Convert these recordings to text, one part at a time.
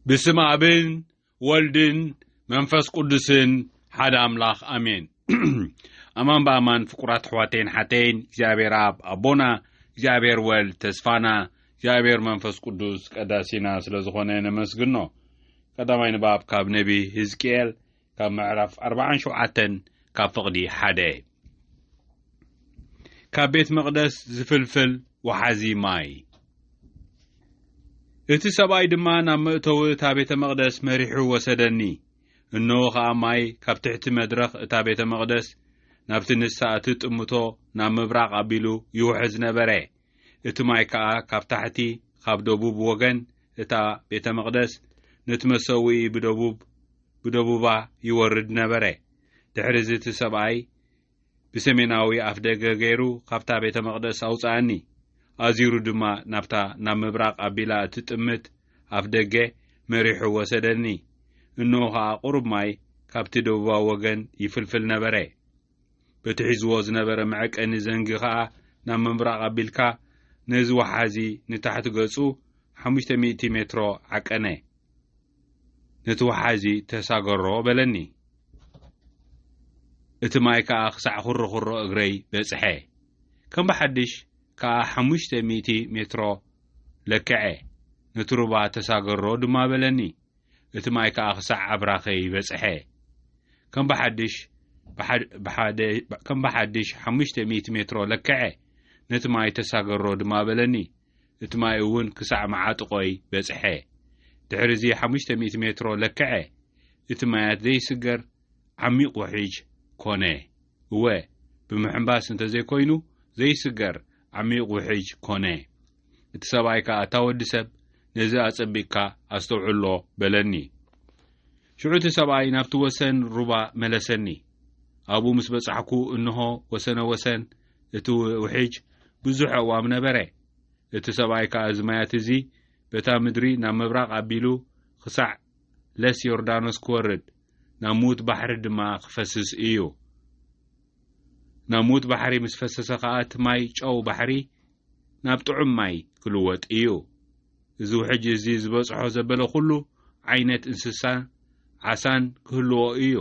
ብስም ኣብን ወልድን መንፈስ ቅዱስን ሓደ ኣምላኽ ኣሜን። ኣማን ብኣማን ፍቁራት ኣሕዋተይን ሓተይን እግዚኣብሔር ኣብ ኣቦና፣ እግዚኣብሔር ወልድ ተስፋና፣ እግዚኣብሔር መንፈስ ቅዱስ ቀዳሲና ስለ ዝኾነ ነመስግኖ። ቀዳማይ ንባብ ካብ ነቢ ህዝቅኤል ካብ ምዕራፍ ኣርባዓን ሸውዓተን ካብ ፍቕዲ ሓደ። ካብ ቤት መቕደስ ዝፍልፍል ወሓዚ ማይ። እቲ ሰብኣይ ድማ ናብ መእተዊ እታ ቤተ መቕደስ መሪሑ ወሰደኒ። እንሆ ኸኣ ማይ ካብ ትሕቲ መድረኽ እታ ቤተ መቕደስ ናብቲ ንሳ እትጥምቶ ናብ ምብራቕ ኣቢሉ ይውሕዝ ነበረ። እቲ ማይ ከኣ ካብ ታሕቲ ካብ ደቡብ ወገን እታ ቤተ መቕደስ ነቲ መሰውኢ ብደቡብ፣ ብደቡባ ይወርድ ነበረ። ድሕሪዚ እቲ ሰብኣይ ብሰሜናዊ ኣፍደገ ገይሩ ካብታ ቤተ መቕደስ ኣውጽኣኒ። ኣዚሩ ድማ ናብታ ናብ ምብራቕ ኣቢላ እትጥምት ኣፍደገ መሪሑ ወሰደኒ። እንሆ ኸኣ ቁሩብ ማይ ካብቲ ደቡባዊ ወገን ይፍልፍል ነበረ። በቲ ሒዝዎ ዝነበረ መዐቀኒ ዘንጊ ኸኣ ናብ ምብራቕ ኣቢልካ ነዚ ወሓዚ ንታሕቲ ገጹ ሓሙሽተ ሚእቲ ሜትሮ ዓቀነ። ነቲ ወሓዚ ተሳገሮ በለኒ። እቲ ማይ ከኣ ክሳዕ ኹሮኹሮ እግረይ በጽሐ። ከም ብሓድሽ ከኣ ሓሙሽተ ሚእቲ ሜትሮ ለክዐ። ነቲ ሩባ ተሳገሮ ድማ በለኒ። እቲ ማይ ከኣ ክሳዕ ኣብራኸይ በጽሐ። ከም ብሓድሽ፣ ብሓ-፣ ብሓደ-፣ ከም ብሓድሽ ሓሙሽተ ሚእቲ ሜትሮ ለክዐ። ነቲ ማይ ተሳገሮ ድማ በለኒ። እቲ ማይ እውን ክሳዕ መዓጥቖይ በጽሐ። ድሕሪዚ ሓሙሽተ ሚእቲ ሜትሮ ለክዐ። እቲ ማያት ዘይስገር ዓሚቕ ውሒጅ ኮነ። እወ፣ ብምሕንባስ እንተ ዘይኮይኑ፣ ዘይስገር ዓሚቕ ውሒጅ ኮነ። እቲ ሰብኣይ ከኣ፣ "እታ ወዲ ሰብ፣ ነዚ ኣጸቢቕካ ኣስተውዕሎ" በለኒ። ሽዑ እቲ ሰብኣይ ናብቲ ወሰን ሩባ መለሰኒ። ኣብኡ ምስ በጻሕኩ፣ እንሆ፣ ወሰነ ወሰን እቲ ውሒጅ ብዙሕ ኣእዋም ነበረ። እቲ ሰብኣይ ከኣ፣ "እዚ ማያት እዚ በታ ምድሪ ናብ ምብራቕ ኣቢሉ ክሳዕ ለስ ዮርዳኖስ ክወርድ፣ ናብ ምዉት ባሕሪ ድማ ክፈስስ እዩ። ናብ ምዉት ባሕሪ ምስ ፈሰሰ ኸኣ፣ እቲ ማይ ጨው ባሕሪ ናብ ጥዑም ማይ ክልወጥ እዩ። እዚ ውሕጅ እዚ ዝበጽሖ ዘበለ ኹሉ ዓይነት እንስሳ ዓሳን ክህልዎ እዩ።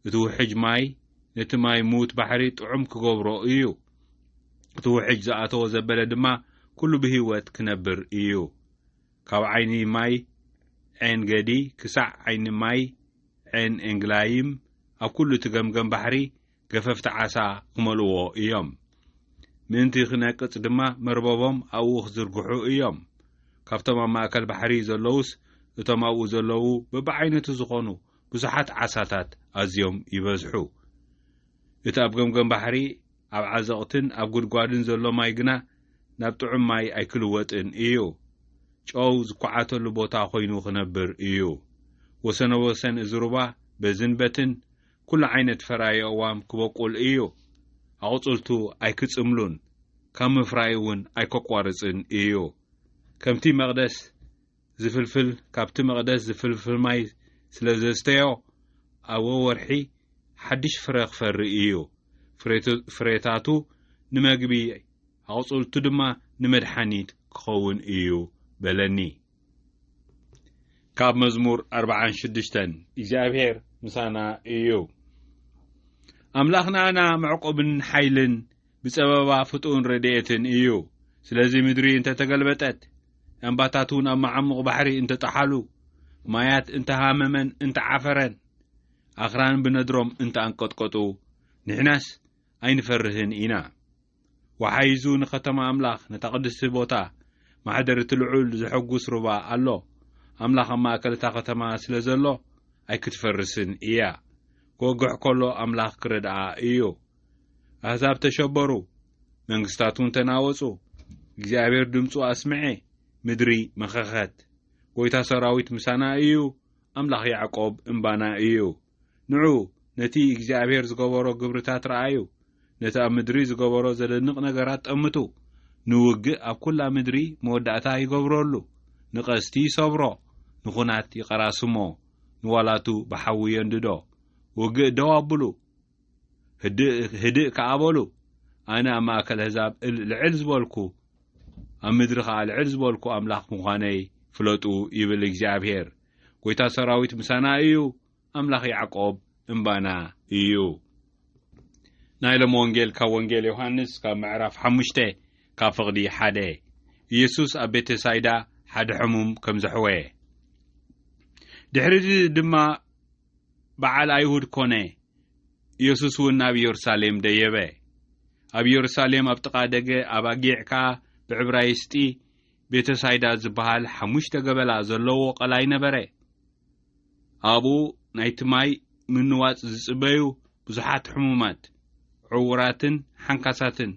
እቲ ውሕጅ ማይ ነቲ ማይ ምዉት ባሕሪ ጥዑም ክገብሮ እዩ። እቲ ውሕጅ ዝኣተዎ ዘበለ ድማ ኩሉ ብህይወት ክነብር እዩ። ካብ ዓይኒ ማይ ዔን ገዲ ክሳዕ ዓይኒ ማይ ዔን ኤንግላይም፣ ኣብ ኩሉ እቲ ገምገም ባሕሪ ገፈፍቲ ዓሳ ክመልእዎ እዮም። ምእንቲ ክነቅጽ ድማ መርበቦም ኣብኡ ክዝርግሑ እዮም። ካብቶም ኣብ ማእከል ባሕሪ ዘለዉስ፣ እቶም ኣብኡ ዘለዉ በብዓይነቱ ዝኾኑ ብዙሓት ዓሳታት ኣዝዮም ይበዝሑ። እቲ ኣብ ገምገም ባሕሪ፣ ኣብ ዓዘቕትን ኣብ ጉድጓድን ዘሎ ማይ ግና ናብ ጥዑም ማይ ኣይክልወጥን እዩ። ጨው ዝኳዓተሉ ቦታ ኾይኑ ክነብር እዩ። ወሰነ ወሰን እዚ ሩባ በዝን በትን ኩሉ ዓይነት ፍራይ ኣእዋም ክበቁል እዩ። ኣቑጽልቱ ኣይክጽምሉን፣ ካብ ምፍራይ እውን ኣይከቋርጽን እዩ። ከምቲ መቕደስ ዝፍልፍል፣ ካብቲ መቕደስ ዝፍልፍል ማይ ስለ ዘስተዮ፣ ኣብ ወርሒ ሓድሽ ፍረ ክፈሪ እዩ። ፍሬቱ-፣ ፍሬታቱ ንመግቢ፣ ኣቑጽልቱ ድማ ንመድሓኒት ክኸውን እዩ በለኒ። ካብ መዝሙር ኣርባዓን ሽዱሽተን። እግዚኣብሔር ምሳና እዩ። ኣምላኽና መዕቆብን ሓይልን፣ ብጸበባ ፍጡን ረድኤትን እዩ። ስለዚ ምድሪ እንተ ተገልበጠት፣ እምባታት እውን ኣብ መዓሙቕ ባሕሪ እንተ ጠሓሉ፣ ማያት እንተ ሃመመን እንተ ዓፈረን፣ ኣኽራን ብነድሮም እንተ ኣንቀጥቀጡ፣ ንሕናስ ኣይንፈርህን ኢና። ወሓይዙ ንኸተማ ኣምላኽ፣ ነታ ቅድስቲ ቦታ፣ ማሕደር እቲ ልዑል ዘሐጉስ ሩባ ኣሎ። ኣምላኽ ኣብ ማእከል እታ ከተማ ስለ ዘሎ፣ ኣይክትፈርስን እያ። ክወግሕ ከሎ ኣምላኽ ክረድኣ እዩ። ኣህዛብ ተሸበሩ፣ መንግስታት እውን ተናወጹ። እግዚኣብሔር ድምፁ ኣስምዐ፣ ምድሪ መኸኸት። ጐይታ ሰራዊት ምሳና እዩ፣ ኣምላኽ ያዕቆብ እምባና እዩ። ንዑ፣ ነቲ እግዚኣብሔር ዝገበሮ ግብርታት ረኣዩ፣ ነቲ ኣብ ምድሪ ዝገበሮ ዘደንቕ ነገራት ጠምቱ። ንውግእ ኣብ ኩላ ምድሪ መወዳእታ ይገብረሉ። ንቐስቲ ይሰብሮ፣ ንኹናት ይቐራስሞ፣ ንዋላቱ ብሓዊ የንድዶ። ውግእ ደው ኣብሉ፣ ህድእ፣ ህድእ ከኣ በሉ። ኣነ ኣብ ማእከል ኣህዛብ እል-፣ ልዕል ዝበልኩ፣ ኣብ ምድሪ ከኣ ልዕል ዝበልኩ ኣምላኽ ምዃነይ ፍለጡ ይብል እግዚኣብሔር። ጎይታ ሰራዊት ምሳና እዩ፣ ኣምላኽ ያዕቆብ እምባና እዩ። ናይ ሎም ወንጌል ካብ ወንጌል ዮሃንስ ካብ ምዕራፍ ሓሙሽተ ካብ ፍቕዲ ሓደ። ኢየሱስ ኣብ ቤተሳይዳ ሓደ ሕሙም ከም ዘሕወየ። ድሕሪ እዚ ድማ በዓል ኣይሁድ ኮነ። ኢየሱስ እውን ናብ ኢየሩሳሌም ደየበ። ኣብ ኢየሩሳሌም ኣብ ጥቓ ደገ ኣብ ኣጊዕ ከኣ ብዕብራይስጢ ቤተሳይዳ ዝበሃል ሓሙሽተ ገበላ ዘለዎ ቀላይ ነበረ። ኣብኡ ናይቲ ማይ ምንዋጽ ዝጽበዩ ብዙሓት ሕሙማት፣ ዕዉራትን ሓንካሳትን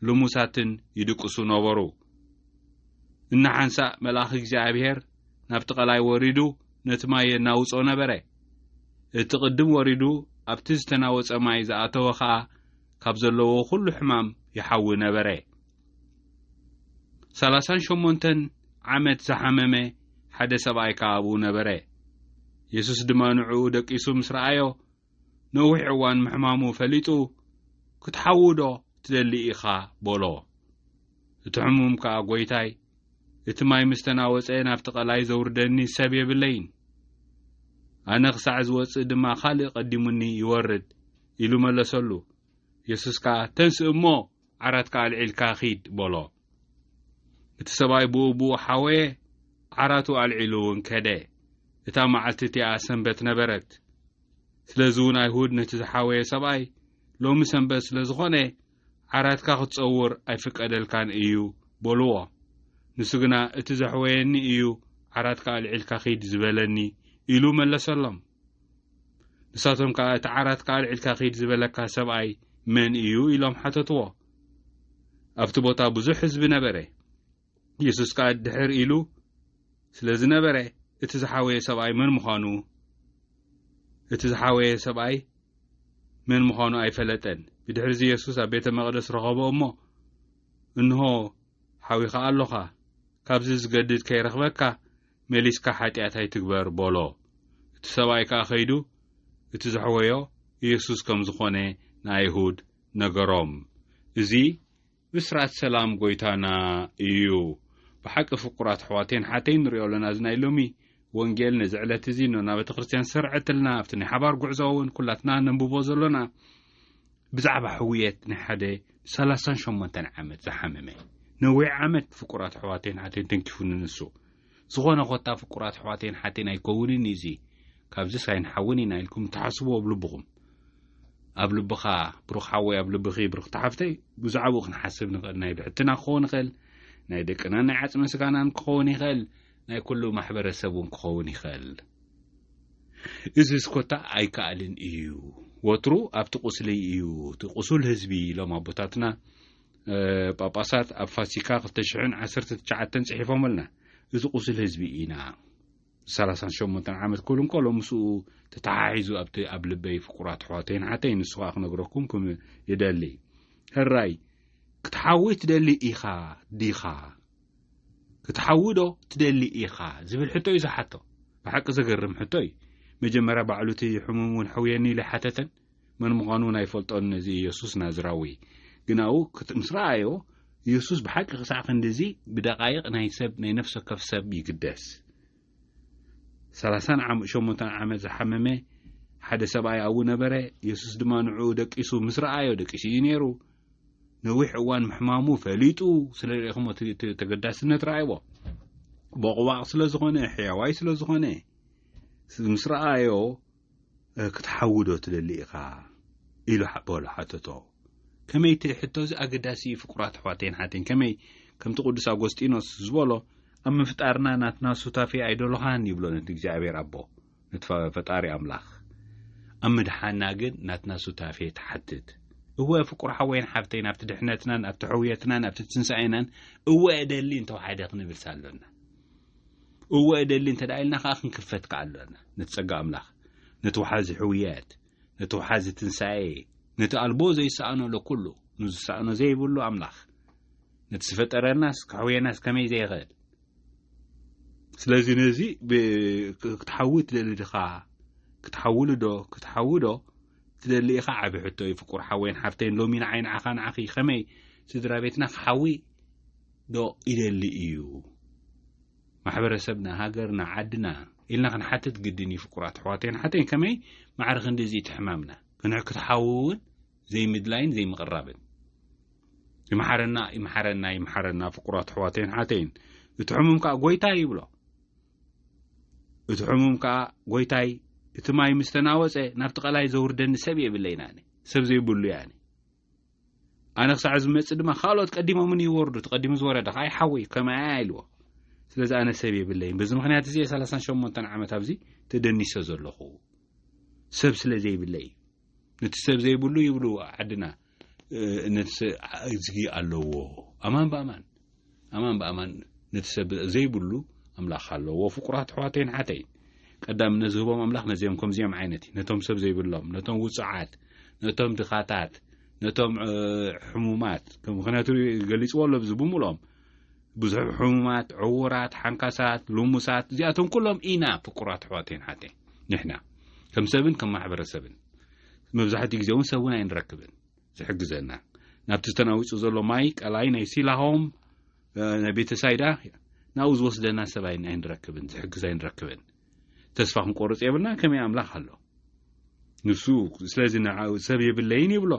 ልሙሳትን ይድቅሱ ነበሩ። እናሓንሳእ መልኣኽ እግዚኣብሔር ናብቲ ቀላይ ወሪዱ ነቲ ማይ የናውጾ ነበረ። እቲ ቅድም ወሪዱ ኣብቲ ዝተናወጸ ማይ ዝኣተወ ኸኣ ካብ ዘለዎ ኩሉ ሕማም ይሓዊ ነበረ። ሰላሳን ሸሞንተን ዓመት ዝሓመመ ሓደ ሰብኣይ ከኣ ኣብኡ ነበረ። የሱስ ድማ ንዕኡ ደቂሱ ምስ ረኣዮ፣ ነዊሕ እዋን ምሕማሙ ፈሊጡ፣ "ክትሓዊ ዶ ትደሊ ኢኻ?" በሎ። እቲ ሕሙም ከኣ፣ "ጐይታይ፣ እቲ ማይ ምስ ተናወጸ ናብቲ ቀላይ ዘውርደኒ ሰብ የብለይን። ኣነ ክሳዕ ዝወጽእ ድማ ካልእ ቀዲሙኒ ይወርድ" ኢሉ መለሰሉ። የሱስ ከኣ፣ "ተንስእ እሞ ዓራትካ ኣልዒልካ ኺድ" በሎ። እቲ ሰብኣይ ብኡ ብኡ ሓወየ፣ ዓራቱ ኣልዒሉ እውን ከደ። እታ መዓልቲ እቲኣ ሰንበት ነበረት። ስለዚ እውን ኣይሁድ ነቲ ዝሓወየ ሰብኣይ፣ "ሎሚ ሰንበት ስለ ዝኾነ፣ ዓራትካ ክትጸውር ኣይፍቀደልካን እዩ" በልዎ። ንሱ ግና፣ "እቲ ዘሕወየኒ እዩ ዓራትካ ኣልዒልካ ኺድ ዝበለኒ" ኢሉ መለሰሎም። ንሳቶም ከኣ፣ "እቲ ዓራትካ ኣልዒልካ ኺድ ዝበለካ ሰብኣይ መን እዩ?" ኢሎም ሓተትዎ። ኣብቲ ቦታ ብዙሕ ህዝቢ ነበረ። የሱስ ከኣ ድሕር ኢሉ ስለ ዝነበረ፣ እቲ ዝሓወየ ሰብኣይ መን ምዃኑ፣ እቲ ዝሓወየ ሰብኣይ መን ምዃኑ ኣይፈለጠን። ብድሕርዚ የሱስ ኣብ ቤተ መቕደስ ረኸቦ እሞ፣ "እንሆ፣ ሓዊኻ ኣሎኻ። ካብዚ ዝገድድ ከይረኽበካ፣ መሊስካ ሓጢኣት ኣይትግበር" በሎ። እቲ ሰብኣይ ከኣ ከይዱ፣ እቲ ዘሕወዮ የሱስ ከም ዝኾነ ንኣይሁድ ነገሮም። እዚ ብስራት ሰላም ጐይታና እዩ። ብሓቂ ፍቁራት ኣሕዋተይን ሓተይን ንሪኦ ኣለና። እዚ ናይ ሎሚ ወንጌል ነዚ ዕለት እዚ ኖና ቤተ ክርስቲያን ዝሰርዐትልና፣ ኣብቲ ናይ ሓባር ጉዕዞ እውን ኩላትና ነንብቦ ዘሎና፣ ብዛዕባ ሕውየት ናይ ሓደ ሰላሳን ሸሞንተን ዓመት ዝሓመመ ነዊሕ ዓመት ፍቁራት ኣሕዋተይን ሓተይን ተንኪፉኒ ንሱ። ዝኾነ ኮታ ፍቁራት ኣሕዋተይን ሓተይን ኣይከውንን እዩ እዚ። ካብዚስ ኣይንሓውን ኢና ኢልኩም ትሓስቡ ኣብ ልብኹም። ኣብ ልብኻ ብሩኽ ሓወይ፣ ኣብ ልብኺ ብርኽቲ ሓፍተይ፣ ብዛዕባኡ ክንሓስብ ንኽእል። ናይ ብሕትና ክኸውን ይኽእል፣ ናይ ደቅናን ናይ ዓጽመ ስጋናን ክኸውን ይኽእል፣ ናይ ኩሉ ማሕበረሰብ እውን ክኸውን ይኽእል። እዚ እስኮታ ኣይከኣልን እዩ። ወትሩ ኣብቲ ቁስሊ እዩ። እቲ ቁሱል ህዝቢ ኢሎም ኣቦታትና፣ እ፣ ጳጳሳት ኣብ ፋሲካ ክልተ ሽሕን ዓሰርተ ትሽዓተን ጽሒፎምልና። እዚ ቁሱል ህዝቢ ኢና። ሰላሳን ሸሞንተን ዓመት ክብል እንከሎ ምስኡ ተተሓሒዙ ኣብቲ ኣብ ልበይ ፍቁራት ኣሕዋተይን ሓተይን ንሱ ኸኣ ክነግረኩም ክም ይደሊ። ሕራይ ክትሓዊ ትደሊ ኢኻ ዲኻ? ክትሓዊ ዶ ትደሊ ኢኻ? ዝብል ሕቶ እዩ ዝሓቶ። ብሓቂ ዘገርም ሕቶ እዩ። መጀመርያ ባዕሉ እቲ ሕሙም እውን ሕውየኒ ኢሉ ኣይሓተተን። መን ምዃኑ እውን ኣይፈልጦን ነዚ ኢየሱስ ናዝራዊ። ግናኡ ክት-፣ ምስ ረኣዮ ኢየሱስ ብሓቂ ክሳዕ ክንድዚ ብደቃይቕ ናይ ሰብ፣ ናይ ነፍሲ ወከፍ ሰብ ይግደስ። ሰላሳን ዓም-፣ ሸሞንተን ዓመት ዝሓመመ ሓደ ሰብኣይ ኣብኡ ነበረ። ኢየሱስ ድማ ንዕኡ ደቂሱ ምስ ረኣዮ፣ ደቂሱ እዩ ነይሩ። ነዊሕ እዋን ምሕማሙ ፈሊጡ ስለ ርኢኹሞ እቲ፣ እቲ ተገዳስነት ረኣይዎ። ቦቕባቕ ስለ ዝኾነ፣ ሕያዋይ ስለ ዝኾነ፣ ምስ ረኣዮ፣ "እ፣ ክትሓዊ ዶ ትደሊ ኢኻ?" ኢሉ ሓ-፣ በሎ፣ ሓተቶ። ከመይ እቲ ሕቶ እዚ ኣገዳሲ እዩ፣ ፍቁራት ኣሕዋተይን ሓተይን። ከመይ ከምቲ ቅዱስ ኣጎስጢኖስ ዝበሎ፣ "ኣብ ምፍጣርና ናትና ሱታፌ ኣይደለኻን" ይብሎ ነቲ እግዚኣብሔር ኣቦ፣ ነቲ ፈ-፣ ፈጣሪ ኣምላኽ። ኣብ ምድሓና ግን ናትና ሱታፌ ትሓትት። እወ፣ ፍቁር ሓወይን ሓፍተይን፣ ኣብቲ ድሕነትናን፣ ኣብቲ ሕውየትናን፣ ኣብቲ ትንሳኤናን፣ እወ፣ እደሊ እንተወሓደ ክንብል ሳሎና። እወ፣ እደሊ እንተ ደኣ ኢልና ከኣ ክንክፈት ከኣ ኣሎና። ነቲ ጸጋ ኣምላኽ፣ ነቲ ወሓዚ ሕውየት፣ ነቲ ወሓዚ ትንሳኤ፣ ነቲ ኣልቦ ዘይሰኣኖ ለኩሉ፣ ንዝሰኣኖ ዘይብሉ ኣምላኽ፣ ነቲ ዝፈጠረናስ ክሕውየናስ ከመይ ዘይኽእል? ስለዚ ነዚ ብ-፣ ክ-፣ ክትሓዊ ትደሊ ዲኻ? ክትሓውሉ ዶ? ክትሓዊ ዶ ትደሊ ኢኻ? ዓቢ ሕቶ እዩ። ፍቁር ሓወይን ሓፍተይን፣ ሎሚ ንዓይ ንዓኻ ንዓኺ ከመይ ስድራ ቤትና ክሓዊ ዶ ይደሊ እዩ? ማሕበረሰብና፣ ሃገርና፣ ዓድና ኢልና ክንሓትት ግድን እዩ። ፍቁራት ኣሕዋተይን ሓተይን፣ ከመይ ማዕረ ክንዲ እዚ እቲ ሕማምና? ክንዕ ክትሓዊ እውን ዘይምድላይን ዘይምቕራብን። ይምሓረና፣ ይምሓረና፣ ይምሓረና ፍቁራት ኣሕዋተይን ሓተይን። እቲ ሕሙም ከኣ ጎይታይ ይብሎ። እቲ ሕሙም ከኣ ጎይታይ፣ እቲ ማይ ምስ ተናወጸ ናብቲ ቀላይ ዘውርደኒ ሰብ የብለይን ኣነ። ሰብ ዘይብሉ እየ ኣነ። ኣነ ክሳዕ ዝመጽእ ድማ ካልኦት ቀዲሞምኒ ይወርዱ። እቲ ቀዲሙ ዝወረደ ከኣ ይሓወይ ከማይ ኢልዎ። ስለዚ ኣነ ሰብ የብለይን። በዚ ምኽንያት እዚ እየ ሰላሳን ሸሞንተን ዓመት ኣብዚ ተደኒሰ ዘለኹ። ሰብ ስለ ዘይብለይ እዩ። ነቲ ሰብ ዘይብሉ ይብሉ ዓድና፣ እ፣ ነቲ ሰብ እዝጊ ኣለዎ። ኣማን ብኣማን፣ ኣማን ብኣማን ነቲ ሰብ ዘይብሉ ኣምላኽ ኣለዎ። ፍቁራት ኣሕዋተይን ሓተይን፣ ቀዳምነት ዝህቦም ኣምላኽ ነዚኦም ከምዚኦም ዓይነት እዩ። ነቶም ሰብ ዘይብሎም፣ ነቶም ውጹዓት፣ ነቶም ድኻታት፣ ነቶም፣ እ፣ ሕሙማት፣ ከም ምኽንያቱ ገሊጽዎ ኣሎ፣ ብዚ ብምልኦም ብዙሕ ሕሙማት፣ ዕዉራት፣ ሓንካሳት፣ ልሙሳት፣ እዚኣቶም ኩሎም ኢና ፍቁራት ኣሕዋተይን ሓተይን። ንሕና ከም ሰብን ከም ማሕበረሰብን መብዛሕትኡ ግዜ እውን ሰብ እውን ኣይንረክብን ዝሕግዘና። ናብቲ ተናዊጹ ዘሎ ማይ ቀላይ ናይ ሲላሆም፣ እ፣ ናይ ቤተሳይዳ ናብኡ ዝወስደና ሰብ ኣይን-፣ ኣይንረክብን፣ ዝሕግዝ ኣይንረክብን። ተስፋ ክንቆርጽ የብልና። ከመይ ኣምላኽ ኣሎ። ንሱ ስለዚ ንዓ-፣ ሰብ የብለይን ይብሎ።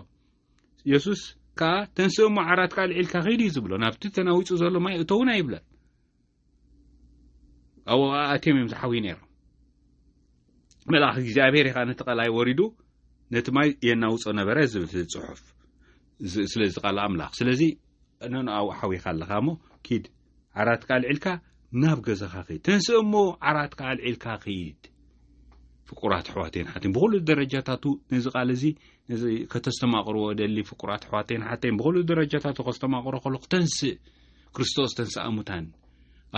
የሱስ ከኣ፣ "ተንስእ እሞ ዓራትካ ኣልዒልካ ኺድ" እዩ ዝብሎ። ናብቲ ተናዊጹ ዘሎ ማይ እቶ እውን ኣይብለን። ኣብኡ ኣትዮም እዮም ዝሓውዩ ነይሮም። መልኣኽ እግዚኣብሔር እዩ ከኣ ነቲ ቀላይ ወሪዱ ነቲ ማይ የናውጾ ነበረ ዝብል እቲ ጽሑፍ። ዝ-፣ ስለዚ ቃል ኣምላኽ። ስለዚ ነንኣኡ ሓዊኻ ኣለኻ እሞ ኪድ፣ ዓራትካ ኣልዒልካ ናብ ገዛኻ ኺድ። ተንስእ እሞ ዓራትካ ኣልዒልካ ኺድ። ፍቁራት ኣሕዋተይን ሓተይን፣ ብኹሉ ደረጃታቱ ነዚ ቃል እዚ፣ ነዚ ከተስተማቕርዎ ደሊ ፍቁራት ኣሕዋተይን ሓተይን፣ ብኹሉ ደረጃታቱ ከስተማቕሮ ከሎ፣ "ተንስእ፣ ክርስቶስ ተንስኣ ሙታን፣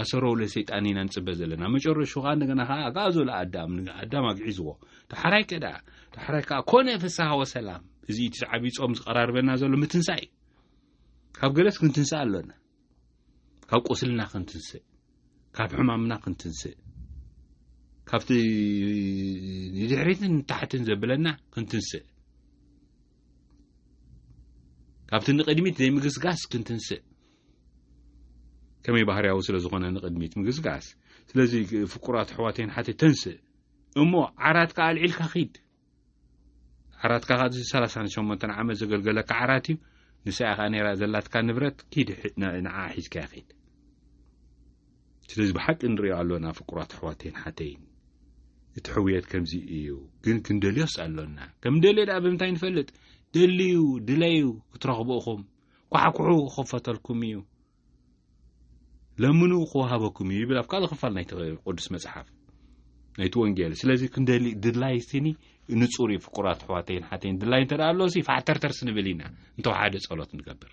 ኣሰሮ ለሰይጣን" ኢና ንጽበ ዘለና። መጨረሹ ከኣ እንደገና ከኣ ኣግዓዞ ለኣዳም፣ ኣዳም ኣግዒዝዎ። ዳሕራይ ከ ደኣ፣ ዳሕራይ ከኣ ኮነ ፍስሃ ወሰላም። እዚ እቲ ዓብዪ ጾም ዝቐራርበና ዘሎ ምትንሳእ እዩ። ካብ ገለስ ክንትንስእ ኣሎና። ካብ ቁስልና ክንትንስእ፣ ካብ ሕማምና ክንትንስእ፣ ካብቲ ንድሕሪትን ንታሕትን ዘብለና ክንትንስእ፣ ካብቲ ንቕድሚት ዘይምግስጋስ ክንትንስእ። ከመይ ባህርያዊ ስለ ዝኾነ ንቕድሚት ምግስጋስ። ስለዚ ፍቁራት ኣሕዋተይን ሓተይ፣ ተንስእ እሞ ዓራትካ ኣልዒልካ ኺድ። ዓራትካ ኸኣ እዚ ሰላሳን ሸሞንተን ዓመት ዘገልገለካ ዓራት እዩ። ንሳ ኢኻ ነይራ ዘላትካ ንብረት፣ ኪድ ሕ-፣ ን-፣ ንዓ ሒዝካያ ኺድ። ስለዚ ብሓቂ ንሪኦ ኣሎና ፍቁራት ኣሕዋተይን ሓተይን። እቲ ሕውየት ከምዚ እዩ። ግን ክንደልዮስ ኣሎና። ከም ደልዮ ደኣ ብምንታይ ንፈልጥ? ደልዩ፣ ድለዩ፣ ክትረኽቡ ኢኹም። ኳሕኩሑ፣ ክኸፈተልኩም እዩ። ለምኑ ክወሃበኩም እዩ ይብል ኣብ ካልእ ክፋል ናይቲ ቅዱስ መጽሓፍ፣ ናይቲ ወንጌል። ስለዚ ክንደሊ ድላይ ሲኒ ንጹር እዩ። ፍቁራት ኣሕዋተይን ሓተይን፣ ድላይ እንተ ደኣ ኣሎ ሲ ፋሕተርተርስ ንብል ኢና፣ እንተወሓደ ጸሎት ንገብር።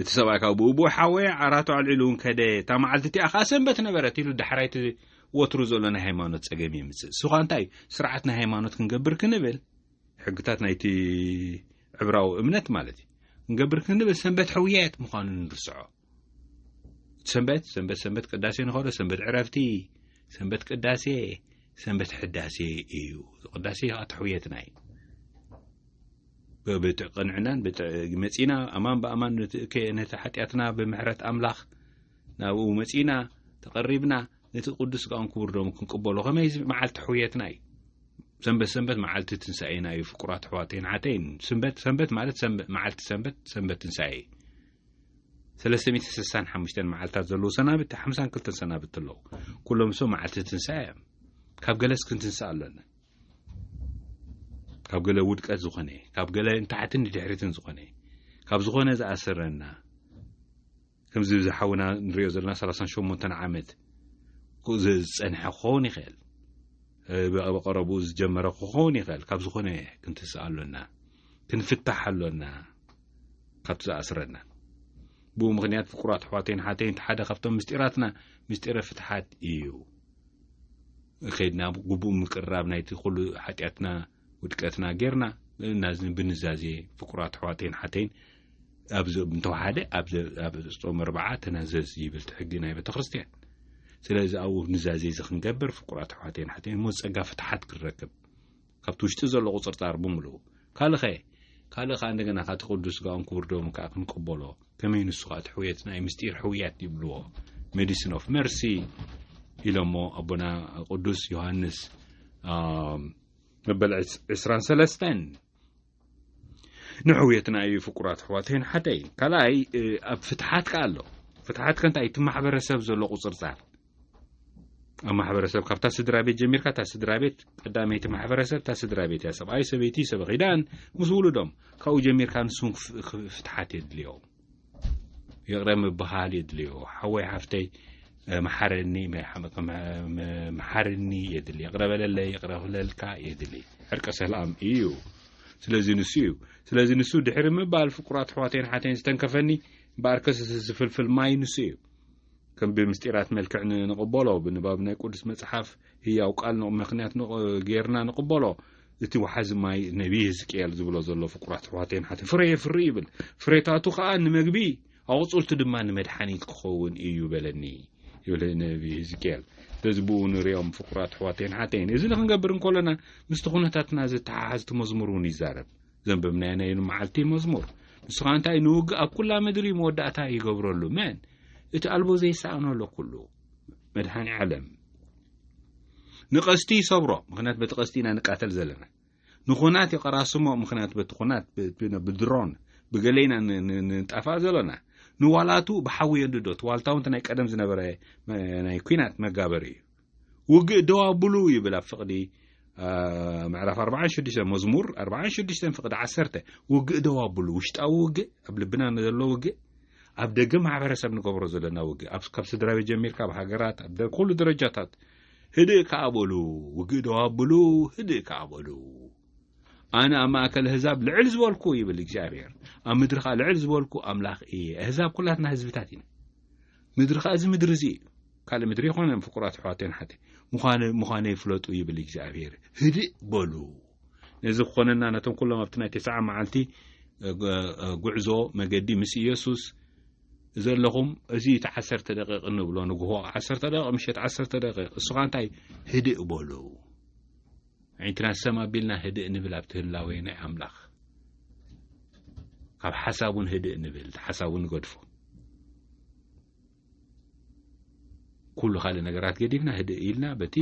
እቲ ሰብኣይ ካብ ብኡ ብኡ ሓወየ ዓራቱ ኣልዒሉ እውን ከደ፣ እታ መዓልቲ እቲኣ ከኣ ሰንበት ነበረት ኢሉ ዳሕራይ እቲ ወትሩ ዘሎ ናይ ሃይማኖት ጸገም የምጽእ። እሱ ኸኣ እንታይ እዩ? ስርዓት ናይ ሃይማኖት ክንገብር ክንብል፣ ሕግታት ናይቲ ዕብራዊ እምነት ማለት እዩ። ክንገብር ክንብል ሰንበት ሕውየት ምዃኑ ንርስዖ። እቲ ሰንበት፣ ሰንበት፣ ሰንበት ቅዳሴ ንኸዶ፣ ሰንበት ዕረፍቲ፣ ሰንበት ቅዳሴ፣ ሰንበት ሕዳሴ እዩ። ቅዳሴ ኸኣ እቲ ሕውየትና እዩ። ብ-፣ ብት-፣ ቅንዕናን ብት-፣ መጺና ኣማን ብኣማን ነቲ፣ ከ-፣ ነቲ ሓጢኣትና ብምሕረት ኣምላኽ ናብኡ መጺና፣ ተቐሪብና፣ ነቲ ቅዱስ ስጋኡን ክቡር ደሙ ክንቅበሎ፣ ከመይ እዚ መዓልቲ ሕውየትና እዩ። ሰንበት፣ ሰንበት መዓልቲ ትንሳኤና እዩ፣ ፍቁራት ኣሕዋተይን ሓተይን። ሰንበት፣ ሰንበት ማለት ሰንበ-፣ መዓልቲ ሰንበት፣ ሰንበት ትንሳኤ እዩ። ሰለስተ ሚእቲ ስሳን ሓሙሽተን መዓልታት ዘለዉ ሰናብቲ፣ ሓምሳን ክልተን ሰናብቲ ኣለዉ። ኩሎም እሶም መዓልቲ ትንሳኤ እዮም። ካብ ገለስ ክንትንሳእ ኣሎና። ካብ ገለ ውድቀት ዝኾነ፣ ካብ ገለ ንታሕትን ንድሕሪትን ዝኾነ፣ ካብ ዝኾነ ዝኣሰረና፣ ከምዚ እዚ ሓውና ንሪኦ ዘለና ሰላሳን ሸሞንተን ዓመት ዝ-፣ ዝጸንሐ ክኸውን ይኽእል። እ፣ ብ-፣ ብቐረብኡ ዝጀመረ ክኸውን ይኽእል። ካብ ዝኾነ ክንትስእ ኣሎና፣ ክንፍታሕ ኣሎና፣ ካብቲ ዝኣስረና። ብኡ ምኽንያት ፍቁራት ኣሕዋተይን ሓተይን፣ እቲ ሓደ ካብቶም ምስጢራትና፣ ምስጢረ ፍትሓት እዩ። ከይድና ግቡእ ምቅርራብ ናይቲ ኩሉ ሓጢኣትና፣ ውድቀትና ጌርና፣ እና ብንዛዜ ፍቁራት ኣሕዋተይን ሓተይን፣ ኣብ ዝ-፣ እንተወሓደ ኣብ ዘ-፣ ኣብ ጾም ኣርብዓ ተናዘዝ ይብል እቲ ሕጊ ናይ ቤተክርስትያን። ስለዚ ኣብኡ ንዛዜ እዚ ክንገብር ፍቁራት ኣሕዋተይን ሓተይን፣ እሞ ጸጋ ፍትሓት ክንረክብ፣ ካብቲ ውሽጢ ዘሎ ቁጽርጻር ብምሉኡ። ካልእ ኸ? ካልእ ኸኣ እንደገና ካብቲ ቅዱስ ስጋኡን ክቡር ደሙን ከኣ ክንቅበሎ፣ ከመይ ንሱ ኸኣ እቲ ሕውየትና እዩ፣ ምስጢር ሕውያት ይብልዎ። Medicine of Mercy ኢሎሞ ኣቦና ቅዱስ ዮሃንስ መበል ዕስራን ሰለስተን። ንሕውየትና እዩ ፍቁራት ኣሕዋተይን ሓተይን። ካልኣይ ኣብ ፍትሓት ከ ኣሎ። ፍትሓት ከ እንታይ? እቲ ማሕበረሰብ ዘሎ ቁፅርፃር ኣብ ማሕበረሰብ ካብታ ስድራ ቤት ጀሚርካ እታ ስድራ ቤት ቀዳመይቲ ማሕበረሰብ እታ ስድራ ቤት እያ። ሰብኣይ ሰበይቲ ሰበኺዳን ምስ ውሉዶም ካብኡ ጀሚርካ ንሱን ፍትሓት የድልዮ። ይቕረ ምብሃል የድልዮ። ሓወይ ሓፍተይ መሓረኒ መሓረኒ የድሊ። ይቕረ በለለይ ይቕረ ክለልካ የድሊ። ዕርቀ ሰላም እዩ። ስለዚ ንሱ እዩ። ስለዚ ንሱ ድሕሪ ምባል ፍቁራት ኣሕዋተይን ሓተይን ዝተንከፈኒ እምበኣርከስ እዚ ዝፍልፍል ማይ ንሱ እዩ። ከም ብምስጢራት መልክዕ ንቕበሎ ብንባብ ናይ ቅዱስ መጽሓፍ ህያው ቃል ምኽንያት ጌርና ንቕበሎ። እቲ ወሓዚ ማይ ነቢይ ህዝቅኤል ዝብሎ ዘሎ ፍቁራት ኣሕዋተይን ሓተይን ፍረ የፍሪ ይብል። ፍሬታቱ ኸኣ ንመግቢ ኣቑጽልቱ ድማ ንመድሓኒት ክኸውን እዩ በለኒ ይብል ነቢይ ህዝቅኤል። ስለዚ ብኡ ንሪኦም ፍቁራት ኣሕዋተይን ሓተይን እዚ ንክንገብር እንከሎና ምስቲ ኩነታትና ዝተሓሓዝቲ መዝሙር እውን ይዛረብ። ዘንበብናዮ ናይ መዓልቲ መዝሙር ንሱ ኸኣ እንታይ ንውግእ ኣብ ኩላ ምድሪ መወዳእታ ይገብረሉ መን እቲ ኣልቦ ዘይሰኣኖ ኣሎ ኩሉ መድሓኒ ዓለም ንቐስቲ ይሰብሮ። ምክንያት በቲ ቀስቲ ኢና ንቃተል ዘለና። ንኹናት የቐራስሞ። ምክንያት በቲ ኩናት ብድሮን ብገሌና ንጣፋእ ዘለና ንዋላቱ ብሓዊ የንድዶ። ትዋልታ እውን ናይ ቀደም ዝነበረ ናይ ኩናት መጋበሪ እዩ። ውግእ ደው ኣብሉ ይብል ኣብ ፍቕዲ ምዕራፍ ኣርባዓን ሽዱሽተን መዝሙር ኣርባዓን ሽዱሽተን ፍቕዲ ዓሰርተ። ውግእ ደው ኣብሉ። ውሽጣዊ ውግእ ኣብ ልብና ዘሎ ውግእ ኣብ ደገ ማሕበረሰብ ንገብሮ ዘለና ውግእ ካብ ስድራ ቤት ጀሚርካ ኣብ ሃገራት ኣብ ኩሉ ደረጃታት ህድእ ከኣ በሉ። ውግእ ደው ኣብሉ። ህድእ ከኣ በሉ። ኣነ ኣብ ማእከል ኣህዛብ ልዕል ዝበልኩ ይብል እግዚኣብሔር። ኣብ ምድሪ ከኣ ልዕል ዝበልኩ ኣምላኽ እየ። ኣህዛብ ኩላትና ህዝብታት ኢና። ምድሪ ከኣ እዚ ምድሪ እዚ እዩ። ካልእ ምድሪ ይኾነን ፍቁራት ኣሕዋተይን ሓተይን ምዃነ ይፍለጡ ይብል እግዚኣብሔር። ህድእ በሉ። ነዚ ክኾነና ነቶም ኩሎም ኣብቲ ናይ ተስዓ መዓልቲ ጉዕዞ መገዲ ምስ ኢየሱስ ዘለኹም እዚ እቲ ዓሰርተ ደቂቕ እንብሎ ንግሆ ዓሰርተ ደቂቕ ምሸት ዓሰርተ ደቂቕ እሱ ኸኣ እንታይ ህድእ በሉ። ኣዒንትና ሰም ኣቢልና ህድእ ንብል ኣብቲ ህላዌ ናይ ኣምላኽ። ካብ ሓሳብ እውን ህድእ ንብል፣ እቲ ሓሳብ እውን ንገድፎ። ኩሉ ካልእ ነገራት ገዲፍና ህድእ ኢልና በቲ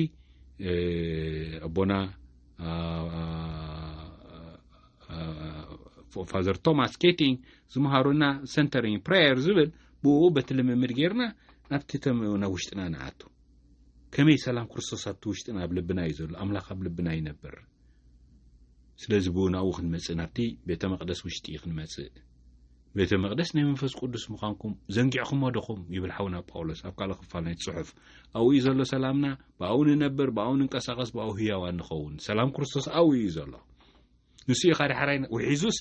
ኣቦና ፋዘር ቶማስ ኬቲንግ ዝመሃሩና ሰንተሪንግ ፕሬየር ዝብል ብኡ በቲ ልምምድ ጌርና ናብቲ ናብ ውሽጥና ንኣቱ። ከመይ ሰላም ክርስቶስ ኣብቲ ውሽጥና ኣብ ልብና እዩ ዘሎ። ኣምላኽ ኣብ ልብና ይነብር። ስለዚ ብኡ ናብኡ ክንመጽእ ናብቲ ቤተ መቕደስ ውሽጢ ክንመጽእ። ቤተ መቕደስ ናይ መንፈስ ቅዱስ ምዃንኩም ዘንጊዕኹሞ ዶኹም ይብል ሓውና ጳውሎስ ኣብ ካልእ ክፋል ናይቲ ጽሑፍ። ኣብኡ እዩ ዘሎ ሰላምና። ብኣኡ ንነብር፣ ብኣኡ ንንቀሳቐስ፣ ብኣኡ ህያዋን ንኸውን። ሰላም ክርስቶስ ኣብኡ እዩ ዘሎ። ንሱ እዩ ኻዲ ሓራይ ውሒዙስ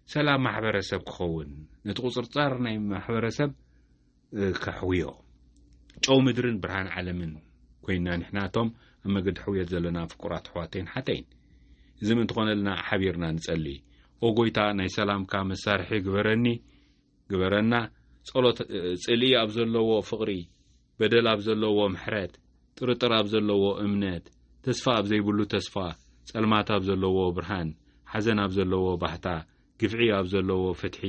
ሰላም ማሕበረሰብ ክኸውን ነቲ ቁፅርፃር ናይ ማሕበረሰብ ከሕውዮ። ጨው ምድርን ብርሃን ዓለምን ኮይና ንሕናቶም ኣብ መገዲ ሕውየት ዘለና ፍቁራት ኣሕዋተይን ሓተይን። እዚ ምእንቲ ኮነልና ሓቢርና ንጸሊ። ኦ ጎይታ ናይ ሰላምካ መሳርሒ ግበረኒ ግበረና። ጸሎት ጽልኢ ኣብ ዘለዎ ፍቕሪ፣ በደል ኣብ ዘለዎ ምሕረት፣ ጥርጥር ኣብ ዘለዎ እምነት፣ ተስፋ ኣብ ዘይብሉ ተስፋ፣ ጸልማት ኣብ ዘለዎ ብርሃን፣ ሓዘን ኣብ ዘለዎ ባህታ፣ ግፍዒ ኣብ ዘለዎ ፍትሒ፣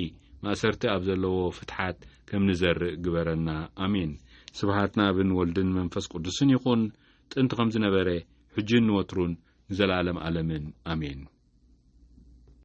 ማእሰርቲ ኣብ ዘለዎ ፍትሓት ከም ንዘርእ ግበረና። ኣሜን። ስብሃት ንኣብን ወልድን መንፈስ ቅዱስን ይኹን፣ ጥንቲ ከም ዝነበረ፣ ሕጂን ንወትሩን ንዘለኣለም ኣለምን። ኣሜን።